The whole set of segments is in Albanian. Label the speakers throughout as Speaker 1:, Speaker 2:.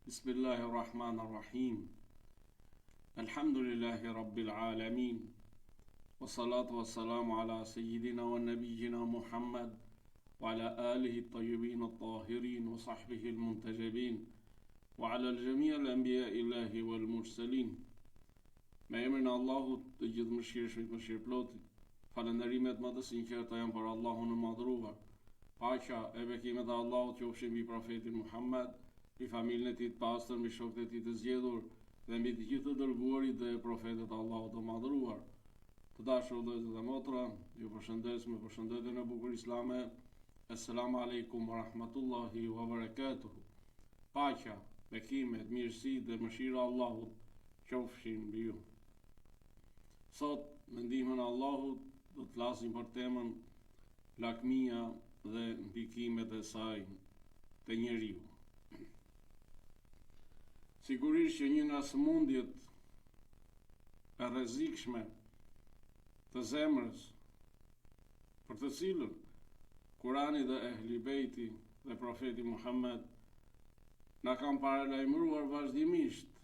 Speaker 1: Bismillahi Rahman Rahim. Alhamdulillahi Rabbil Alamin. Wa salatu wa salamu ala sayyidina wa nabijina Muhammad wa ala alihi at-tayyibin at-tahirin wa sahbihi al-muntajabin wa ala al-jami' al-anbiya illahi wal mursalin. Me emrin e Allahut, të gjithëmëshirshmit, mëshirëplotit, falënderimet më të sinqerta janë për Allahun e Madhëruar. Paqja e bekimet e Allahut qofshin mbi Profetin Muhammed, mbi familjen e tij të pastër, mbi shokët e tij të zgjedhur dhe mbi të gjithë të dërguarit dhe profetët e Allahut të Madhëruar. Të dashur vëllezër dhe motra, ju përshëndes me përshëndetjen e bukur islame. Esselamu alejkum wa rahmatullahi wa barakatuhu. Paqja, bekimet, mirësitë dhe mëshira e Allahut qofshin mbi ju. Sot, me ndihmën e Allahut, do të flasim për temën lakmia dhe ndikimet e saj te njeriu. Sigurisht që një nga sëmundjet e rrezikshme të zemrës, për të cilën Kurani dhe Ehli Bejti dhe Profeti Muhammed na kanë paralajmëruar vazhdimisht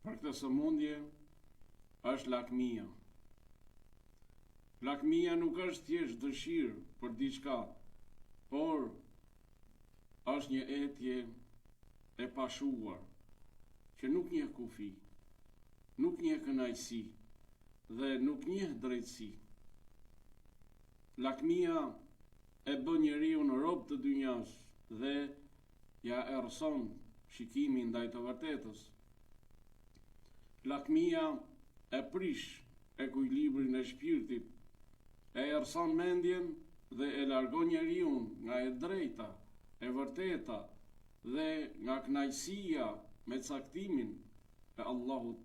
Speaker 1: për këtë sëmundje është lakmia. Lakmia nuk është thjesht dëshirë për diçka, por është një etje e pashuar, që nuk njeh kufi, nuk njeh kënaqësi dhe nuk njeh drejtësi. Lakmia e bën njeriun rob të dynjasë dhe ia errëson shikimin ndaj të vërtetës. Lakmia e prish ekuilibrin e shpirtit, e errëson mendjen dhe e largon njeriun nga e drejta, e vërteta dhe nga kënaqësia me caktimin e Allahut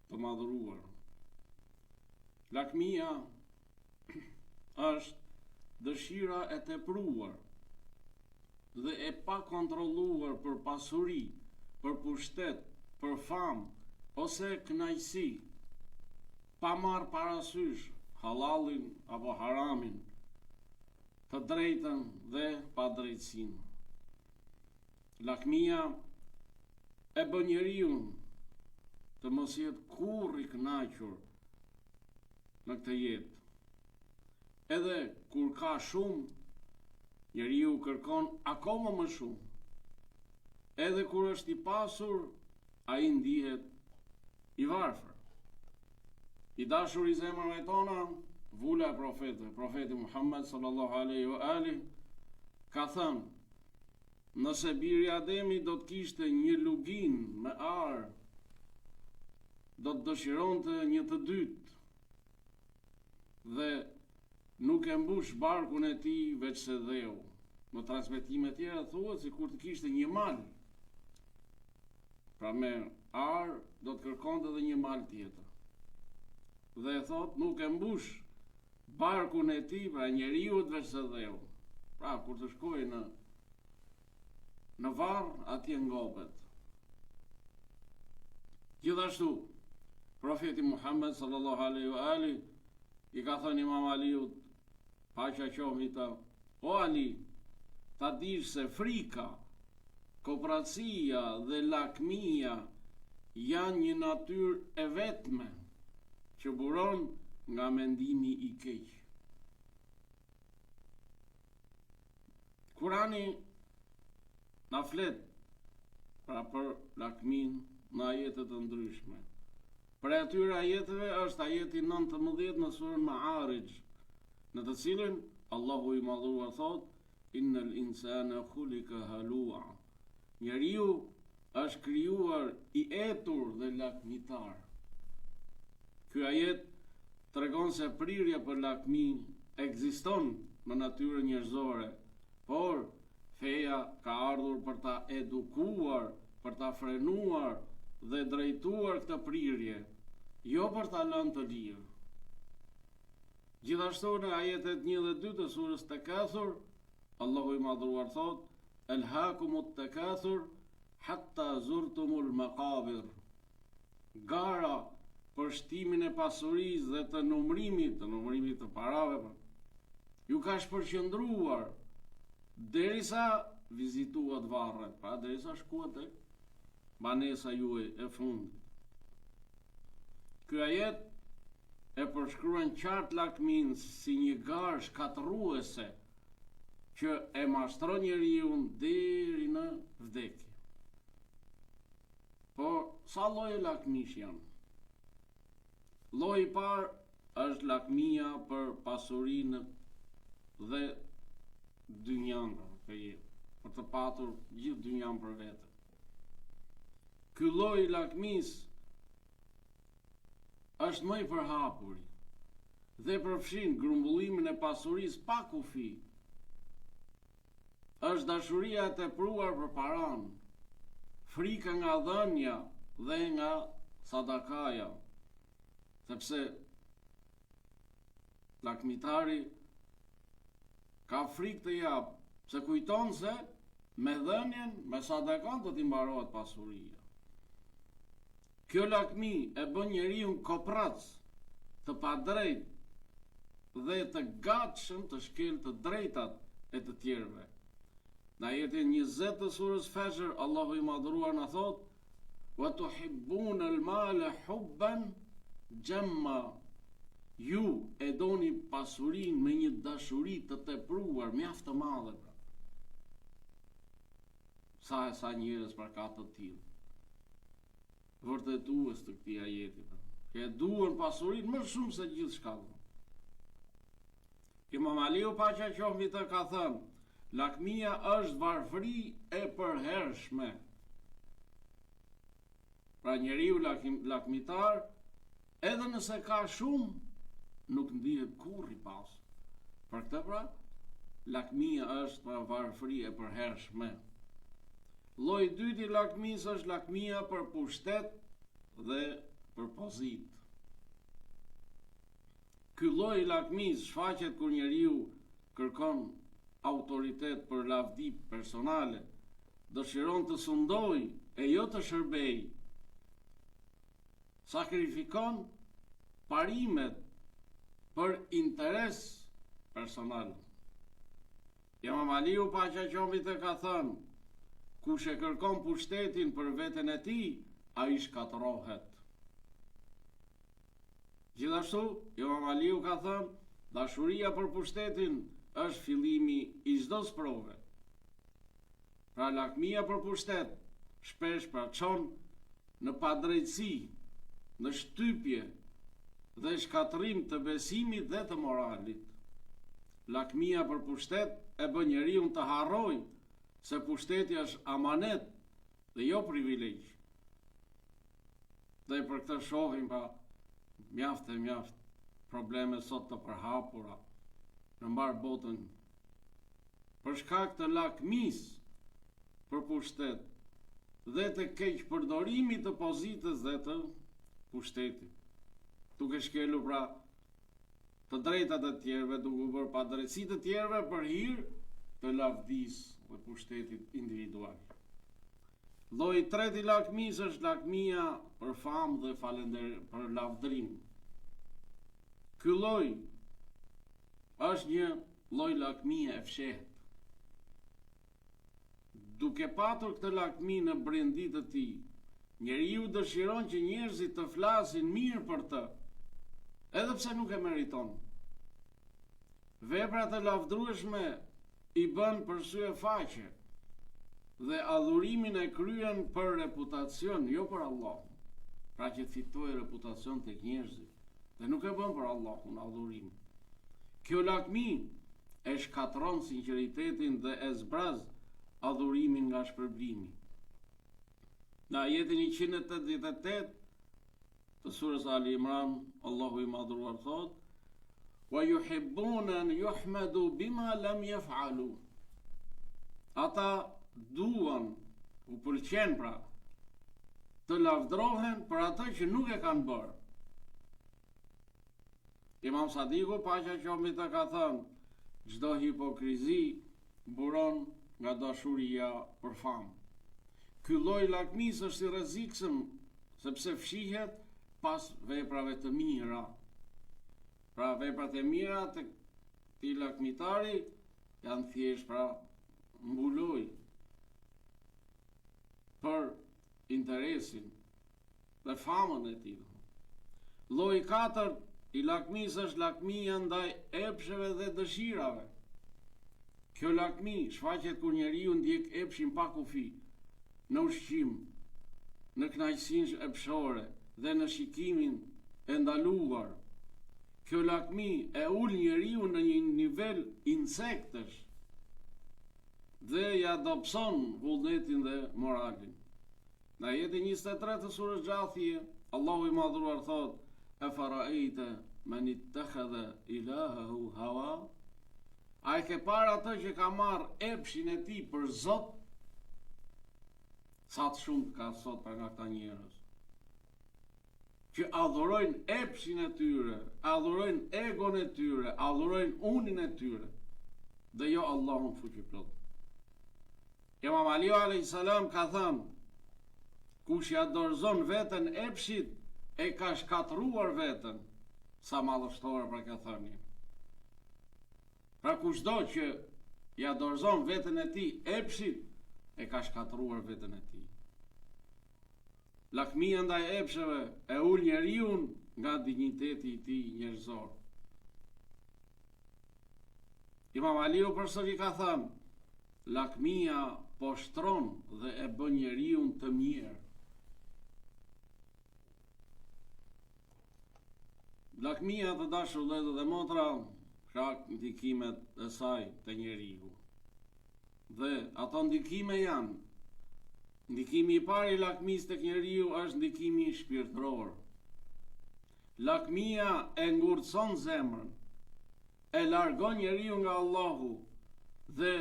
Speaker 1: të Madhëruar. Lakmia është dëshira e tepruar dhe e pakontrolluar për pasuri, për pushtet, për famë ose kënaqësi, pa marrë parasysh hallallin apo haramin, të drejtën dhe padrejtësinë. Lakmia e bën njeriun të mos jetë kurrë i kënaqur në këtë jetë. Edhe kur ka shumë, njeriu kërkon akoma më shumë. Edhe kur është i pasur, ai ndihet i varfër. I dashuri i zemrave tona, vula e profetëve, profeti Muhammed sallallahu alaihi wa alihi ka thënë: Nëse biri i Ademit do të kishte një luginë me ar, do të dëshironte një të dytë dhe nuk e mbush barkun e tij veçse dheu. Në transmetime tjera thuhet sikur të kishte një mal. Pra me ar do të kërkonte edhe një mal tjetër. Dhe thotë nuk e mbush barkun e tij, pra njeriut veçse dheu. Pra kur të shkojë në në varr atje ngopet. Gjithashtu, profeti Muhammed sallallahu alaihi wa alihi i ka thënë Imam Aliut, paqja qoftë mbi të, o Ali, ta dish se frika, kopracia dhe lakmia janë një natyrë e vetme që buron nga mendimi i keq. Kurani na flet pra për lakminë në ajete të ndryshme. Prej atyre ajeteve është ajeti 19 në surën Ma'arij, në të cilin Allahu i Madhëruar thotë: Innal insana khuliqa halua. Njeriu është krijuar i etur dhe lakmitar. Ky ajet tregon se prirja për lakmi ekziston në natyrën njerëzore, por feja ka ardhur për ta edukuar, për ta frenuar dhe drejtuar këtë prirje, jo për ta lënë të lirë. Gjithashtu në ajetet 1 dhe 2 të surës Tekathur, Allahu i Madhëruar thotë: Elhakumut tekathur hatta zurtumul maqabir. Gara për shtimin e pasurisë dhe të numrimit, të numrimit të parave, pra, ju ka shpërqendruar derisa vizituat varret, pra derisa shkuat tek. Banesa juaj e fundit. Ky ajet e përshkruan qartë lakminë si një garë shkatërruese që e mashtron njeriun deri në vdekje. Por sa lloje lakmish janë? Lloji i parë është lakmia për pasurinë dhe dynjanë, pra, këtë jetë, për të patur gjithë dynjanë për vete. Ky lloj i lakmisë është më i përhapuri dhe përfshin grumbullimin e pasurisë pa kufi. Është dashuria e tepruar për paranë, frika nga dhënia dhe nga sadakaja, sepse lakmitari ka frikë të japë, se kujton se me dhënien, me sadakan do t'i mbarohet pasuria. Kjo lakmi e bën njeriun koprrac, të padrejtë dhe të gatshëm të shkelë të drejtat e të tjerëve. Në ajetin 20 të surës Fexhr, Allahu i Madhëruar na thotë: "Wa tuhibbuna al-mala hubban jamma." Ju e doni pasurinë me një dashuri të tepruar, mjaft të madhe pra. Sa e sa njerëz pra ka të tillë. Vërtetues të këtij ajeti. Pra. Që e duan pasurinë më shumë se gjithçka. Imam Aliu paqja qoftë mbi të ka thënë, lakmia është varfëri e përhershme. Pra njeriu lakmitar, edhe nëse ka shumë, nuk ndihet kurrë i pasur. Për këtë pra, lakmia është pra varfëri e përhershme. Lloji i dytë i lakmisë është lakmia për pushtet dhe për pozitë. Ky lloj i lakmisë shfaqet kur njeriu kërkon autoritet për lavdi personale, dëshiron të sundojë e jo të shërbejë. Sakrifikon parimet për interes personal. Imam Aliu paqja qoftë mbi të ka thënë, kush e kërkon pushtetin për veten e tij, ai shkatërrohet. Gjithashtu, Imam Aliu ka thënë, dashuria për pushtetin është fillimi i çdo sprove. Pra lakmia për pushtet shpesh pra çon në padrejtësi, në shtypje dhe shkatërrim të besimit dhe të moralit. Lakmia për pushtet e bën njeriun të harrojë se pushteti është amanet dhe jo privilegj. Dhe për këtë shohim pra mjaft e mjaft probleme sot të përhapura në mbarë botën për shkak të lakmisë për pushtet dhe të keqpërdorimit të pozitës dhe të pushtetit, duke shkelur pra të drejtat e të tjerëve, duke u bërë padrejtësi të tjerëve për hir të lavdisë dhe pushtetit individual. Lloji i tretë i lakmisë është lakmia për famë dhe falender për lavdrim. Ky lloj është një lloj lakmie e fshehtë. Duke patur këtë lakmi në brendi të tij, njeriu dëshiron që njerëzit të flasin mirë për të, edhe pse nuk e meriton. Veprat e lavdrueshme i bën për sy e faqe dhe adhurimin e kryen për reputacion, jo për Allahun. Pra që të fitojë reputacion tek njerëzit dhe nuk e bën për Allahun adhurimin. Kjo lakmi e shkatërron sinqeritetin dhe e zbraz adhurimin nga shpërblimi. Në ajetin 188 të surës Ali Imran, Allahu i Madhëruar thotë: "Wa yuhibbuna an yuhmadu bima lam yaf'alu." Ata duan, u pëlqen pra, të lavdrohen për atë që nuk e kanë bërë. Imam Sadiku, paqja qoftë mbi të ka thënë, çdo hipokrizi buron nga dashuria për famë. Ky lloj lakmisë është i rrezikshëm sepse fshihet pas veprave të mira. Pra veprat e mira të këtij lakmitari janë thjesht pra mbulojë për interes. suksesin dhe famën e tij. Lloji i katërt i lakmisë është lakmia ndaj epsheve dhe dëshirave. Kjo lakmi shfaqet kur njeriu ndjek epshin pa kufi, në ushqim, në kënaqësinë epshore dhe në shikimin e ndaluar. Kjo lakmi e ul njeriun në një nivel insektesh dhe ia dobëson vullnetin dhe moralin. Në ajetin 23 të surës Xhathije, Allahu i Madhëruar thotë: "Efara'ejte men ittakhadha ilahahu hawa?" A e ke parë atë që ka marrë epshin e tij për Zot? Sa të shumtë ka sot pra nga këta njerëz që adhurojnë epshin e tyre, adhurojnë egon e tyre, adhurojnë unin e tyre dhe jo Allahun fuqiplotë. Imam Aliu alejhi selam ka thënë, Kush ia dorëzon veten epshit, e ka shkatërruar veten. Sa madhështore pra kjo thënie. Pra kushdo që ia dorëzon veten e tij epshit, e ka shkatërruar veten e tij. Lakmia ndaj epsheve e ul njeriun nga dinjiteti i tij njerëzor. Imam Aliu përsëri ka thënë, lakmia poshtron dhe e bën njeriun të mjerë. Lakmia të dashur vëllezër dhe motra ka ndikimet e saj te njeriu. Dhe ato ndikime janë Ndikimi i parë i lakmisë tek njeriu është ndikimi shpirtëror. Lakmia e ngurtëson zemrën, e largon njeriun nga Allahu dhe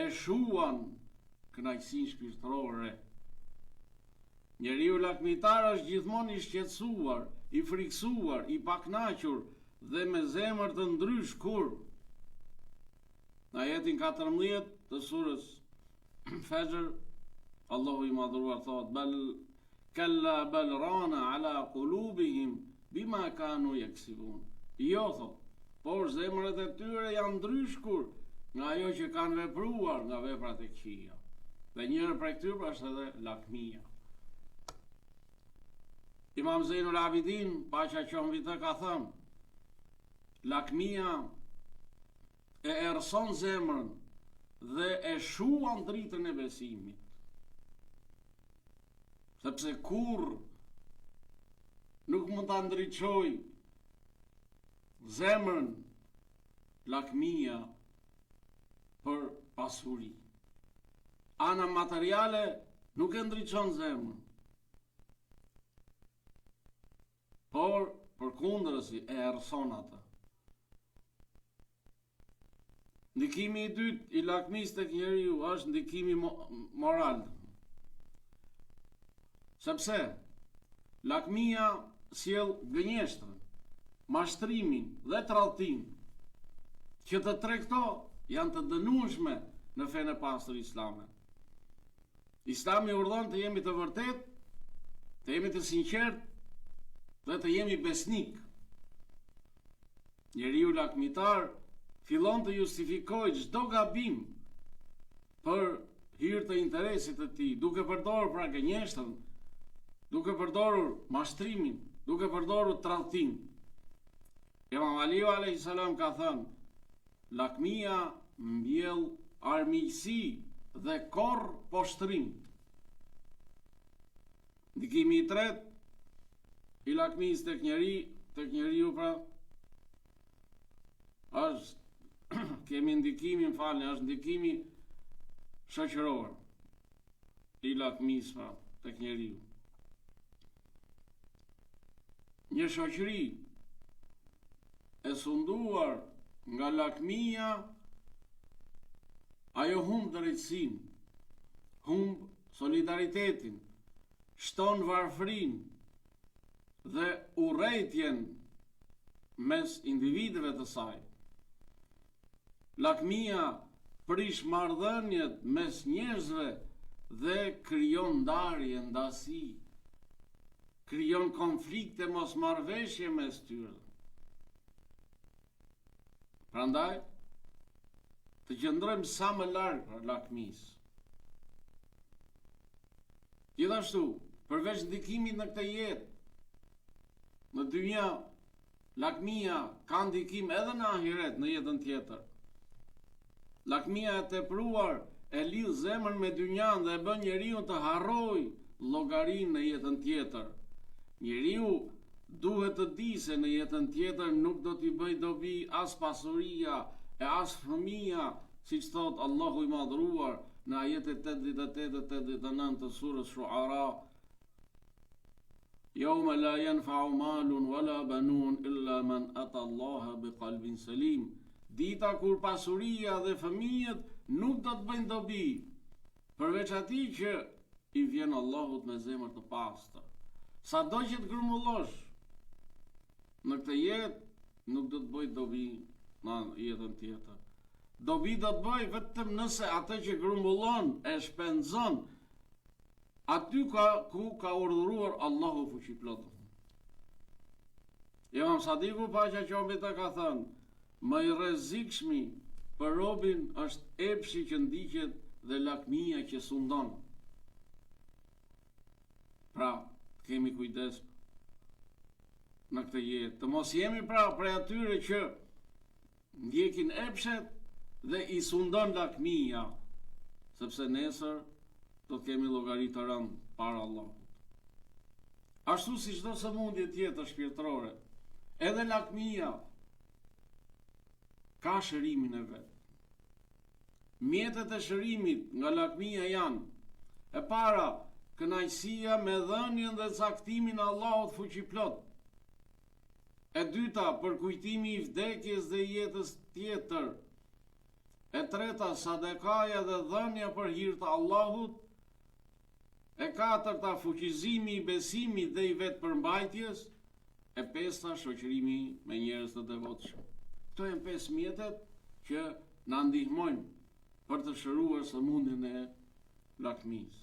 Speaker 1: e shuan kënaqësinë shpirtërore. Njeriu lakmitar është gjithmonë i shqetësuar, i frikësuar, i pakënaqur dhe me zemër të ndryshkur. Në ajetin 14 të surës Fexhr, Allahu i Madhëruar thotë: "Bel kella bel rana ala qulubihim bima kanu yaksibun." Jo thotë, por zemrat e tyre janë ndryshkur nga ajo që kanë vepruar nga veprat e këqija. Dhe njëra prej këtyre është edhe lakmia. Imam Zejnul Abidin, paqja qoftë mbi të, ka thënë, lakmia e errëson zemrën dhe e shuan dritën e besimit. Sepse kurrë nuk mund ta ndriçojë zemrën lakmia për pasuri. Ana materiale nuk e ndriçon zemrën. Por, përkundrazi, e errëson atë. Ndikimi i dytë i lakmisë tek njeriu është ndikimi moral. Sepse lakmia sjell gënjeshtrën, mashtrimin dhe tradhtinë. Që të tre këto janë të dënueshme në fenë e pastër islame. Islami urdhëron të jemi të vërtetë, të jemi të sinqertë dhe të jemi besnikë. Njeriu lakmitar fillon të justifikojë çdo gabim për hir të interesit të tij, duke përdorur pra gënjeshtrën, duke përdorur mashtrimin, duke përdorur tradhtinë. Imam Aliu alayhis salam ka thënë, Lakmia mbjell armiqësi dhe korr poshtërim. Ndikimi i tretë i lakmisë tek njeri, tek njeriu pra është kemi ndikimin, falni, është ndikimi shoqëror i lakmisë pra tek njeriu. Një shoqëri e sunduar nga lakmia, ajo humb drejtësinë, humb solidaritetin, shton varfërinë dhe urrejtjen mes individëve të saj. Lakmia prish marrëdhëniet mes njerëzve dhe krijon ndarje, ndasi. Krijon konflikte mosmarrëveshje mes tyre. Prandaj, të qëndrojmë sa më larg lakmisë. Gjithashtu, Përveç ndikimit në këtë jetë, në dynja, lakmia ka ndikim edhe në ahiret, në jetën tjetër. Lakmia e tepruar e lidh zemrën me dynjanë dhe e bën njeriun të harrojë llogarinë në jetën tjetër. Njeriu duhet të dijë se në jetën tjetër nuk do t'i bëjë dobi as pasuria e as fëmija, siç thotë Allahu i Madhëruar në ajetet 88 dhe 89 të surës Shuara, Yawma la yanfa'u malun wala banun illa man ata Allaha bi qalbin salim. Dita kur pasuria dhe fëmijët nuk do të bëjnë dobi, përveç atij që i vjen Allahut me zemër të pastër. Sado që të grumbullosh në këtë jetë, nuk do të bëjë dobi në jetën tjetër. Dobi do të bëjë vetëm nëse atë që grumbullon e shpenzon Aty ka ku ka urdhëruar Allahu fuqiplotë. Imam Sadiku paqja qoftë mbi të ka thënë, më i rrezikshmi për robin është epshi që ndiqet dhe lakmia që sundon. Pra, të kemi kujdes në këtë jetë, të mos jemi pra prej atyre që ndjekin epshet dhe i sundon lakmia, sepse nesër do të kemi llogari të rëndë para Allahut. Ashtu si çdo sëmundje tjetër shpirtërore, edhe lakmia ka shërimin e vet. Mjetet e shërimit nga lakmia janë, e para, kënaqësia me dhënien dhe caktimin e Allahut fuqiplotë, E dyta, përkujtimi i vdekjes dhe jetës tjetër. E treta, sadekaja dhe dhënia për hir të Allahut. E katërta, fuqizimi i besimit dhe i vetëpërmbajtjes. E pesta, shoqërimi me njerëz të devotshëm. Këto janë pesë mjetet që na ndihmojnë për të shëruar sëmundjen e lakmisë.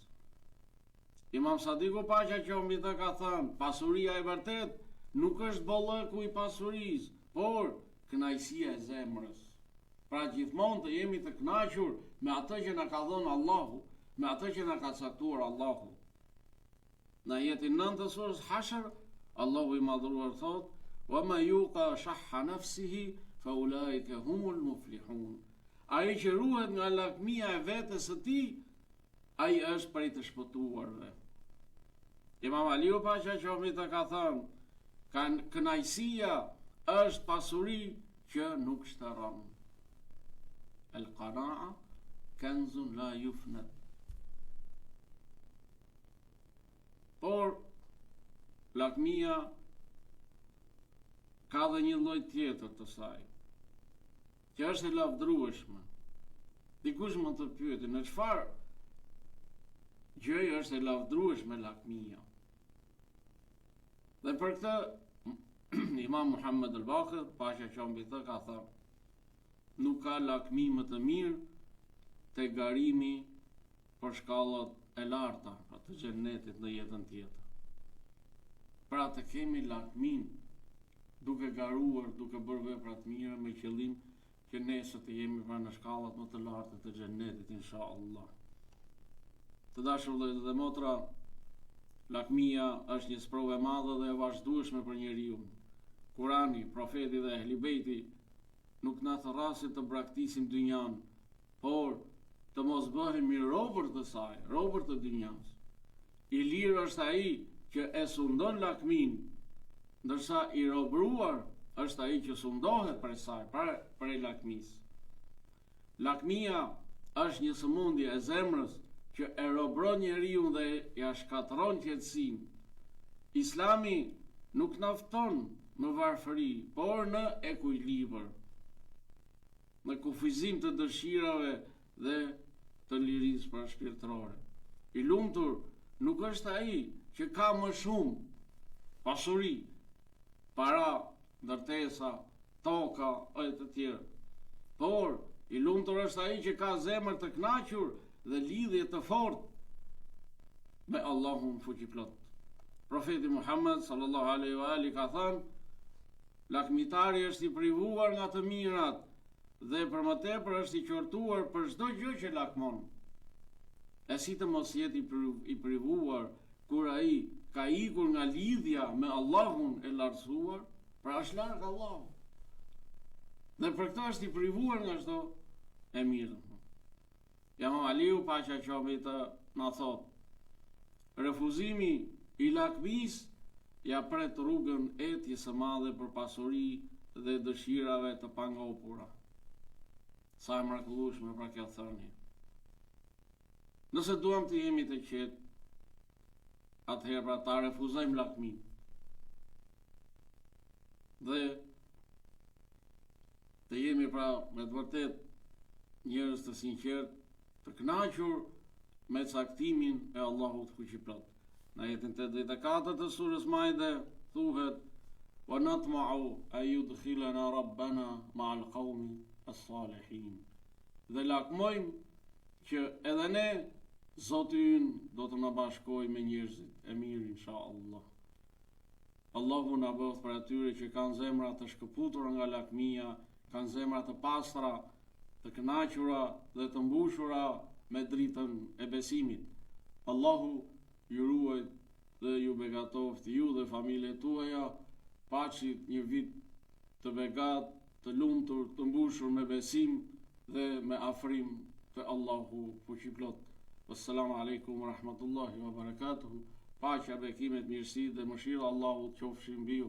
Speaker 1: Imam Sadiku paqja qoftë mbi të ka thënë, pasuria e vërtetë nuk është bollëku i pasurisë, por kënaqësia e zemrës. Pra gjithmonë të jemi të kënaqur me atë që na ka dhënë Allahu, me atë që na ka caktuar Allahu. Në ajetin 9 të surës Hashr, Allahu i madhëruar thotë: "Wa man yuqa shahha nafsihi fa ulaika humul muflihun." Ai që ruhet nga lakmia e vetes së tij, Ai është prej të shpëtuarve. Imam Aliu paqja qoftë mbi të ka thënë, kanë kënaqësia është pasuri që nuk shteron. El qanaa kanzun la yufnad. Por lakmia ka dhe një lloj tjetër të saj. Që është e lavdërueshme. Dikush mund të pyeti, në çfarë gjëje është e lavdërueshme lakmia? Dhe për këtë Imam Muhammed el-Bakir, paqja qoftë mbi të, ka thënë, nuk ka lakmi më të mirë te garimi për shkallët e larta, pra të xhennetit në jetën tjetër. Pra të kemi lakminë duke garuar, duke bërë vepra të mira me qëllim që nesër të jemi pra në shkallët më të larta të xhennetit inshallah. Të dashur vëllezër dhe motra, lakmia është një sprovë e madhe dhe e vazhdueshme për njeriun. Kurani, profeti dhe ehli bejti nuk na thërrasin të braktisim dynjanë, por të mos bëhemi robër të saj, robër të dynjasë. I lirë është ai që e sundon lakminë, ndërsa i robëruar është ai që sundohet prej saj, pra prej lakmisë. Lakmia është një sëmundje e zemrës që e robëron njeriun dhe ia shkatërron qetësinë. Islami nuk na fton në varfëri, por në ekuilibër. në kufizim të dëshirave dhe të lirisë pra shpirtërore. I lumtur nuk është ai që ka më shumë pasuri, para, ndërtesa, toka e të tjerë. Por i lumtur është ai që ka zemër të kënaqur dhe lidhje të fortë me Allahun fuqiplotë. Profeti Muhammed sallallahu alaihi wa alihi ka thënë Lakmitari është i privuar nga të mirat dhe për më tepër është i qortuar për çdo gjë që lakmon. E si të mos jetë i privuar kur ai ka ikur nga lidhja me Allahun e lartësuar, pra është larg Allahut. Dhe për këtë është i privuar nga çdo e mirë. Imam Aliu paqja qoftë mbi të na thotë, refuzimi i lakmisë ia pret rrugën etjes së madhe për pasuri dhe dëshirave të pangopura. Sa e mrekullueshme pra kjo thënie. Nëse duam të jemi të qetë, atëherë pra ta refuzojmë lakminë. Dhe të jemi pra me të vërtetë njerëz të sinqertë, të kënaqur me caktimin e Allahut fuqiplot. Në ajetin 84 të surës Maide thuhet: "Wa natma'u an yudkhilana rabbana ma'al qawmi as-salihin." Dhe lakmojmë që edhe ne Zoti ynë do të na bashkojë me njerëzit e mirë inshallah. Allahu na bëftë prej atyre që kanë zemra të shkëputura nga lakmia, kanë zemra të pastra, të kënaqura dhe të mbushura me dritën e besimit. Allahu ju ruajt dhe ju begatoftë ju dhe familjet tuaja, paçi një vit të begatë, të lumtur, të mbushur me besim dhe me afrim te Allahu fuqiplot. Wassalamu alaikum wa rahmatullahi wa barakatuhu. Paqja, bekimet, mirësitë dhe mëshira e Allahut qofshin mbi ju.